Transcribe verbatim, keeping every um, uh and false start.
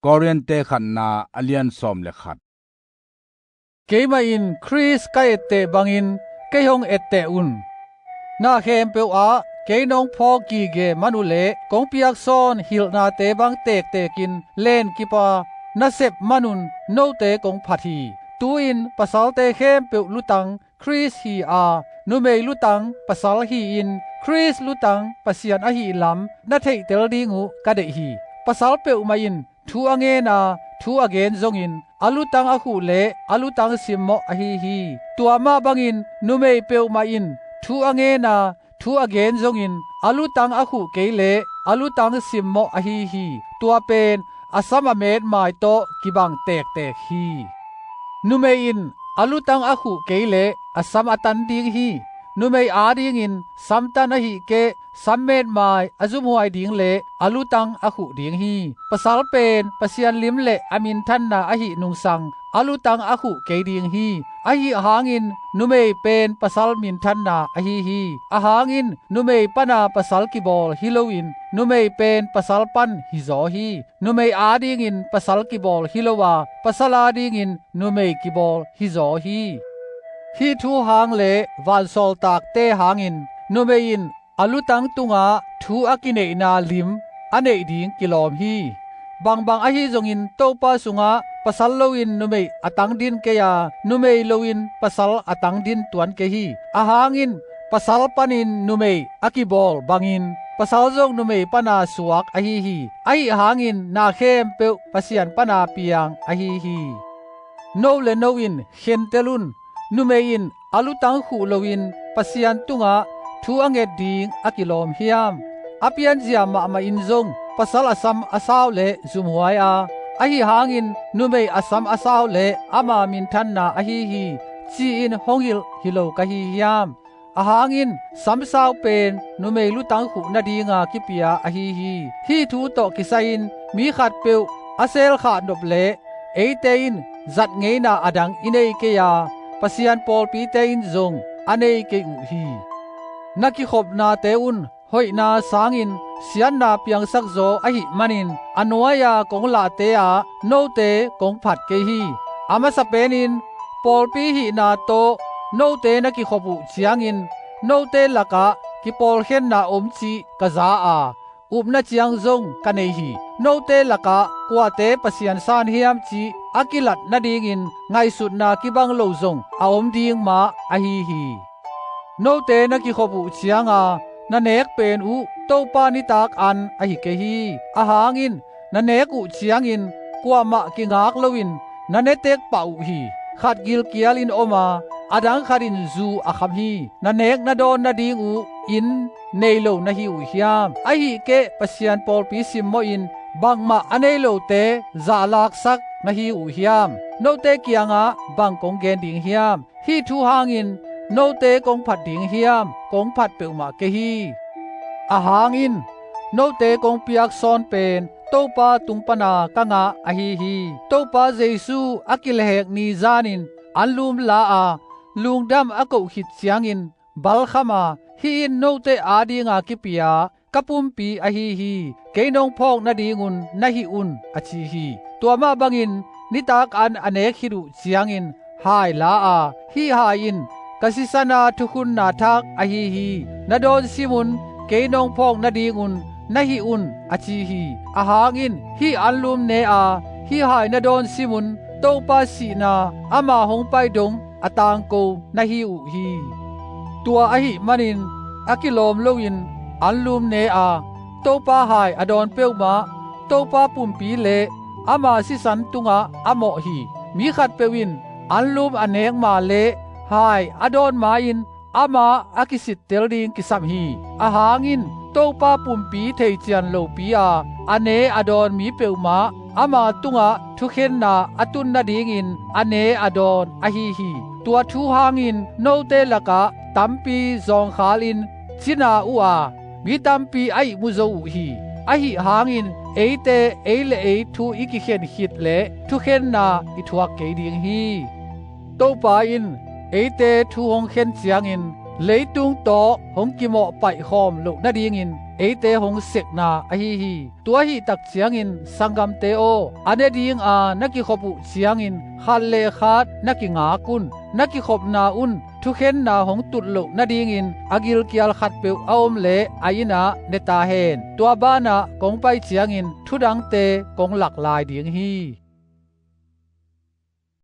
Korin te khatna a lian sawm le khat. Keimah in Khrist ka etteh bangin kei hong etteh un. Na khempeuh ah kei nong phawk gige man uh leh kong piaksawn hilhnate bang tektekin len kipa nasep manun note kong phat hi. Tu-in pasalte khempeuh lutang Khrist hi a, numei lutang pasal hi-in Khrist lutang Pasian ahih lam na theihtel ding uh ka deih hi. Pasal peuhmah in thu a ngen a, thu a gen zongin a lutang a khuh leh a lutang simmawh ahi hi. Tua mah bangin numei peuhmah in thu a ngen a, thu a gen zongin a lutang a khuh kei leh a lutang simmawh ahi hi. Tua pen a sam a metmai tawh kibang tektek hi. Numei in a lutang a khuh kei leh a sam a tan ding hi. Numei adingin sam tan ahih keh sam metmai a zumhuai ding leh a lutang a khuh ding hi. Pasal pen Pasian lim le a minthanna ahih nungsang a lutang a khuh kei ding hi. Ahi hangin numei pen pasal minthanna ahi hi. Ahang in numei pana pasal kibawl hi loin numei pen pasal pan hizaw hi. Numei adingin pasal kibawl hi lo a, pasal adingin numei kibawl hizaw hi. Hih thu hang le vansawltakte hangin numei in a lutang tungah thu a kineihna lim a neih ding kilawm hi. Bangbang ahi zongin Topa sungah pasal loin numei a tang din kei a, numei loin pasal a tang din tuan kei hi. Ahang in pasal panin numei a kibawl bangin pasal zong numei pana suak ahi hi. Ahi hangin na khempeuh Pasian pana piang ahi hi. No le no in khentel un. Numei in a lutang khuh loin Pasian tungah thu a nget ding a kilawm hiam? A pianzia mahmah in zong pasal a sam a sau le zumhuai a, ahi hangin numei a sam a sau le ama minthanna ahi hi, ci-in hong hilh hi lo ka hi hiam? Ahang in samsau pen numei lutang khuh nadinga kipia ahi hi. Hih thu tawh kisai-in mi khatpeuh a selkhah nop leh eite in zat ngeina a dang i nei kei a, Pasian pawlpite in zong a nei kei uh hi. Na kikhopnate un hoihna sangin siatna piangsak zaw ahih manin a nuai-a kong lahte ah note kong phat kei hi. A masa penin pawlpi hihna tawh note na kikhop uh ciangin note lakah kipawlkhenna om cih ka za a, upna ciang zong ka nei hi. Note lakah kuate Pasian san hiam cih a kilat nadingin ngaihsutna kibang lo zong a om ding mah ahi hi. Note na kikhop uh cianga na nek pen uh Topa nitak an ahi kei hi. Ahang in na nek uh ciangin kuamah kingak loin na netek pah uh hi. Khat gilkialin om a, a dang khatin zu a kham hi. Na nek na dawn nading uh inn nei lo na hi uh hiam? Ahih keh Pasian pawlpi simmawhin bangmah a nei lote zahlaksak na hi uh hiam? Note kiangah bang kong gen ding hiam? Hih thu hangin note kong phat ding hiam? Kong phat peuhmah kei hi. Ahang in note kong piaksawn pen Topa tung pana ka ngah ahi hi. Topa Jesu a kilehhek ni zanin anlum la a, lungdam a koh khit ciangin balkham a, hih in note adinga kipia ka pumpi ahi hi. Kei nong phawk nadingun na hih un, a ci hi. Tua mah bangin nitak an a nek khit uh ciangin hai la a, hih hai in ka sisana thukhunna thak ahi hi. Na dawn simun kei nong phawk nadingun na hih un, a ci hi. Ahang in hih anlum ne a, hih hai na dawn simun Topa sihna ama hong pai dong a tangko na hi uh hi. Tua ahih manin a kilawm loin anlum ne a, Topa hai a dawn peuhmah Topa pumpi le ama sisan tungah a mawh hi. Mi khatpeuh in anlum a nek ma le hai a dawn ma-in amah a kisittel ding kisam hi. Ahang in Topa pumpi thei cian lopi a, a ne a dawn mi peuhmah ama tungah thukhenna a tun nadingin a ne a dawn ahi hi. Tua thu hangin note lakah tampi zawngkhalin cina uh a, mi tampi a ihmu zo uh hi. Ahi hangin eite ei le ei thu i kikhen khit leh thukhenna i thuak kei ding hi. Topa in eite thu hong khen ciangin leitung tawh hong kimawh paihkhawm loh nadingin eite hong sekna ahi hi. Tua ahih tak ciangin sanggamte aw, a ne dinga na kikhop uh ciangin khat le khat na kingak un. Na kikhopna un thukhenna hong tut loh nadingin a gilkial khatpeuh a om leh a innah ne ta hen. Tua banah kong pai ciangin thudangte kong lak lai ding hi.